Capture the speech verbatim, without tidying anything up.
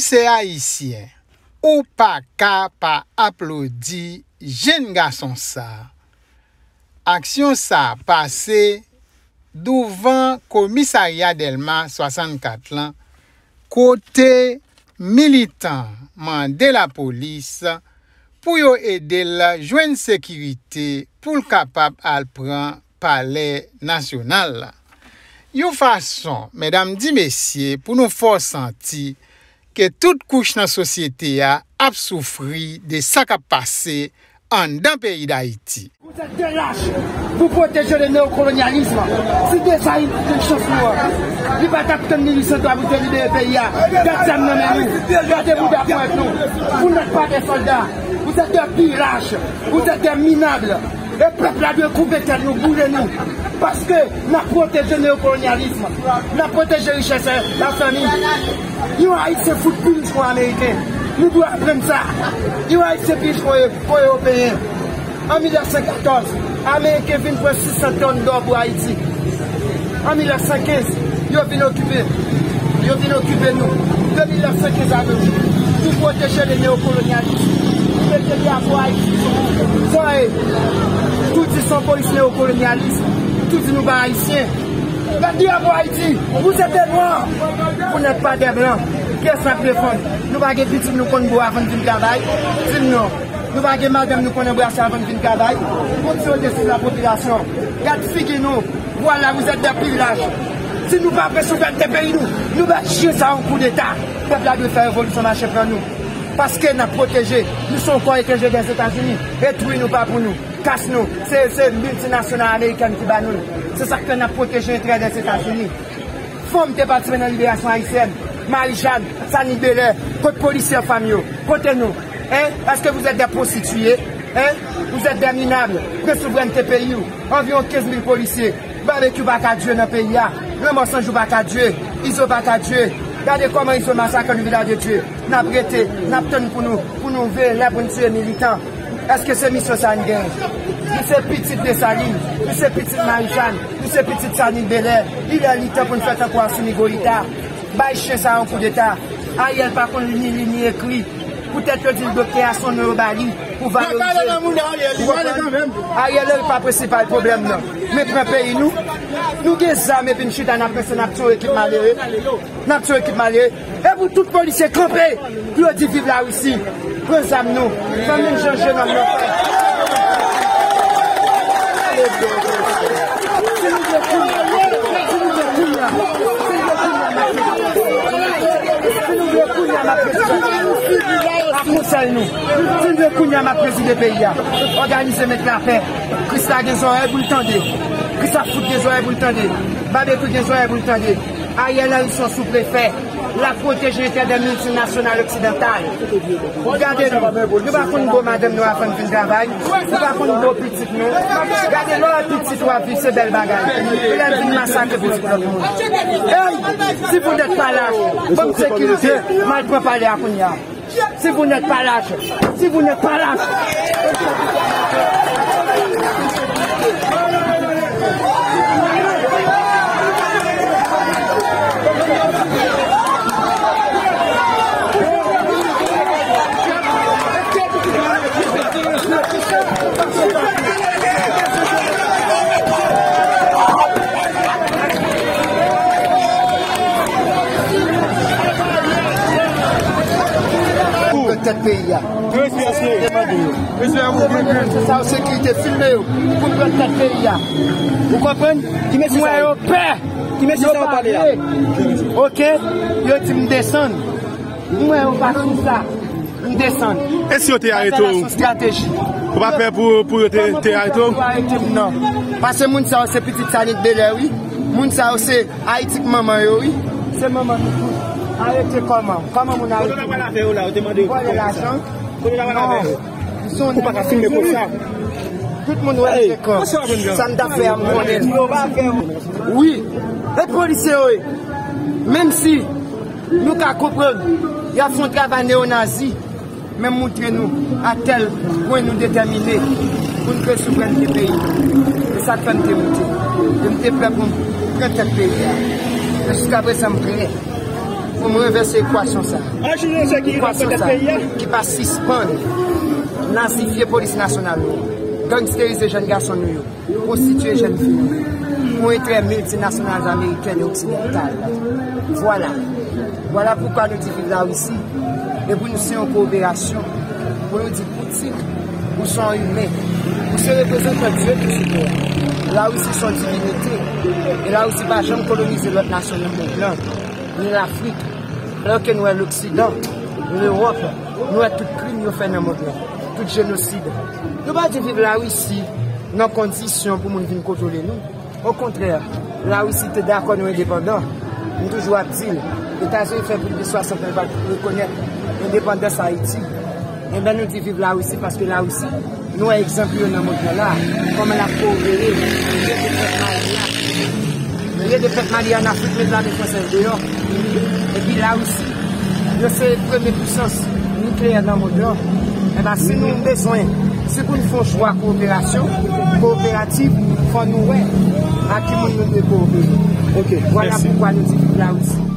se ayisyen, ou pa ka pa aplodi jenn gason sa. Aksyon sa pase douvan komisarya Dèlma swasannkat lan, kote militan mande lapolis pou yo ede l jwenn sekirite pou l kapab al pran Palè Nasyonal la. Yon fason, medam di mesye, pou nou fè w santi ke tout kouch nan sosyete a ap soufri de sa k ap pase anndan peyi Dayiti. Vous êtes des lâches. Vous protégez le néocolonialisme. Si Desalin te gen chans nou an, li pa t ap tann mil uit san twa pou te libere peyi a. Gad zam nan men nou. Gade bouda ponyèt nou. Vous n'êtes pas des soldats. Vous êtes des pires lâches. Vous êtes des minables. E pèp la dwe koupe tèt nou, boule nou. Paske n ap pwoteje neokolonyalism. N ap pwoteje richès la fanmi. Yon Ayisyen fout pi rich ke yon Ameriken. Nou dwe aprann sa. Yon Ayisyen pi rich ke yon Ewopeyen. An mil nèf san katòz, Ameriken vin pran sis san tòn dò pou Ayiti. An mil nèf san kenz, yo vin okipe. Yo vin okipe nou. De mil nèf san kenz a nou, nou pwoteje le neokolonyalism. Nou mete drapo Ayiti sou zòrèy. Tou di se yon polis neokolonyalism. Tou di nou pa ayisyen. Gad drapo Ayiti, vous êtes des noirs. Vous n'êtes pas des blancs. Kiyès n ap defann? Nou pa gen pitit nou konn bo avan n vin travay? Di m non. Nou pa gen madanm nou konn anbrase avan n vin travay? Konn se yo deside lapopilasyon. Gad figi nou. Voilà, vous êtes des pires lâches. Si nou pa vle souvènte peyi nou, nou bay chyen sa yon koudeta. Pèp la dwe fè revolisyon mache pran nou. Paske n ap pwoteje. Nou se yon kò etranje Dèzetazini. Etwi nou pa pou nou. Kas nou. Se, se miltinasyonal amerikèn ki ba nou l. Se sa k fè n ap pwoteje enterè Dèzetazini. Fanm te patisipe nan liberasyon ayisyèn. Marijàn, Sanit Belè, kot polisye fanm yo? Kote nou? Hein? Èske vous êtes des prostituées? Hein? Vous êtes des minables. Pran souvènte peyi w. Anviwon kenz mil polisye. Babekyou pa ka Dye nan peyi a. Lanmò Sanjou pa ka Dye. Izo pa ka Dye. Gade kòman Izo masakre nou Vilaj de Dye. N ap rete, n ap tann pou nou, pou nou veye lè pou n tiye militan. Èske se misyon sa n genyen? Nou se pitit Desalin, nou se pitit Marijàn, nou se pitit Sanit Belè. Il est le temps pou n fè tankou Asimi Goyita. Bay chen sa yon koudeta. Ariel pa konn li ni li ni ekri. Poutèt yo di l doktè a se yon non yo ba li pou valorize. Ou konprann? Ariel pa prensipal pwoblèm nan. Men pran peyi nou. Nou gen zam epi n chita n ap panse n ap tiye yon ekip malere. N ap tiye yon ekip malere. E pou tout polisye kanpe pou yo di viv Larisi. Pran zam nou. Fè menm jan jenòm nan fè. Si nou vle kounye a, si nou vle kounye a, si nou vle kounye a, m ap prezide. A konsèy nou. Si nou vle kounye a, m ap prezide peyi a. Òganize, met lapè. Kris la gen zòrèy pou l tande. Kris la fout gen zòrèy pou l tande. Babekyou gen zòrèy pou l tande. Ariel Henry se yon souprefè. L ap pwoteje enterè miltinasyonal oksidantal. Gade nou. Nou pa konn bo madanm nou avan n vin travay. Nou pa konn bo pitit nou. Gade lè w pitit w ap viv se bèl bagay. Lè l vin masakre pitit lòt moun. Ey! Si vous n'êtes pas lâches, ban m sekirite. M al pran palè a kounye a. Si vous n'êtes pas lâches, si vous n'êtes pas lâches. Pou pran tèt peyi a. Demande yo. Demande yo, se sa yo sekirite, filme yo. Pou pran tèt peyi a. Ou konprann? Mwen yo pè. Yo pa vle. Ok? Yo di m desann. Mwen yo pa sou sa. M desann. E si yo te arete w? Ou pa pè pou, pou yo te, te arete w? Yo arete m, non. Paske moun sa yo se pitit Sanit Belè, wi. Moun sa yo se Ayiti k manman yo, wi. Se manman nou tout. Arete kòman? Kòman moun arete moun? Vòlè lajan? Non. Ou pa ka filme konsa. Tout moun wè m frekan. Sa m t ap fè a, m konnen. Wi. E polisye yo ye. Menm si nou ka konprann y ap fè yon travay neonazi, men moutre nou a tèl pwen nou detèmine pou n kreye souvrènte peyi nou. E sa k fè m te moute. E m te prè pou m pran tèt peyi a. E jiskaprezan m prè. Pou m ranvèse ekwasyon sa a. Ekwasyon sa a ki pa sispann nazifye polis nasyonal nou, gangsterize jèn gason nou yo, pwostitiye jèn fi nou yo, pou enterè miltinasyonal amerikèn e oksidantal. Vwala. Vwala poukwa nou di viv Larisi. E pou nou se yon kowoperasyon, pou nou di Poutine, ou se yon imen, ou se reprezantan Dye ki sou tè a. Larisi se yon divinite. E Larisi pa janm kolonize lòt nasyon nan mond lan, ni Lafrik. Alòske nou wè Loksidan, Lewòp, nou wè tout krim yo fè nan mond lan, tout jenosid. Nou pa di viv Larisi nan kondisyon pou moun vin kontwole nou. Okontrè, Larisi te dakò nou endepandan. M toujou ap di l, Etazini fè plis de swasant an pa t rekonèt endepandans Ayiti. Enben, nou di viv Larisi paske Larisi, nou wè egzanp yo nan mond lan la, kòman l ap kowopere, rele defèt Mali a, rele defèt Mali a, ann Afrik, met lame fransèz deyò. Epi Larisi, yo se premye pisans nikleyè nan mond lan. Enben, si nou bezwen, si pou nou fè yon chwa kowoperasyon, kowoperativ, fò nou wè ak ki moun nou dwe kowopere. Ok, vwala poukwa nou di viv Larisi.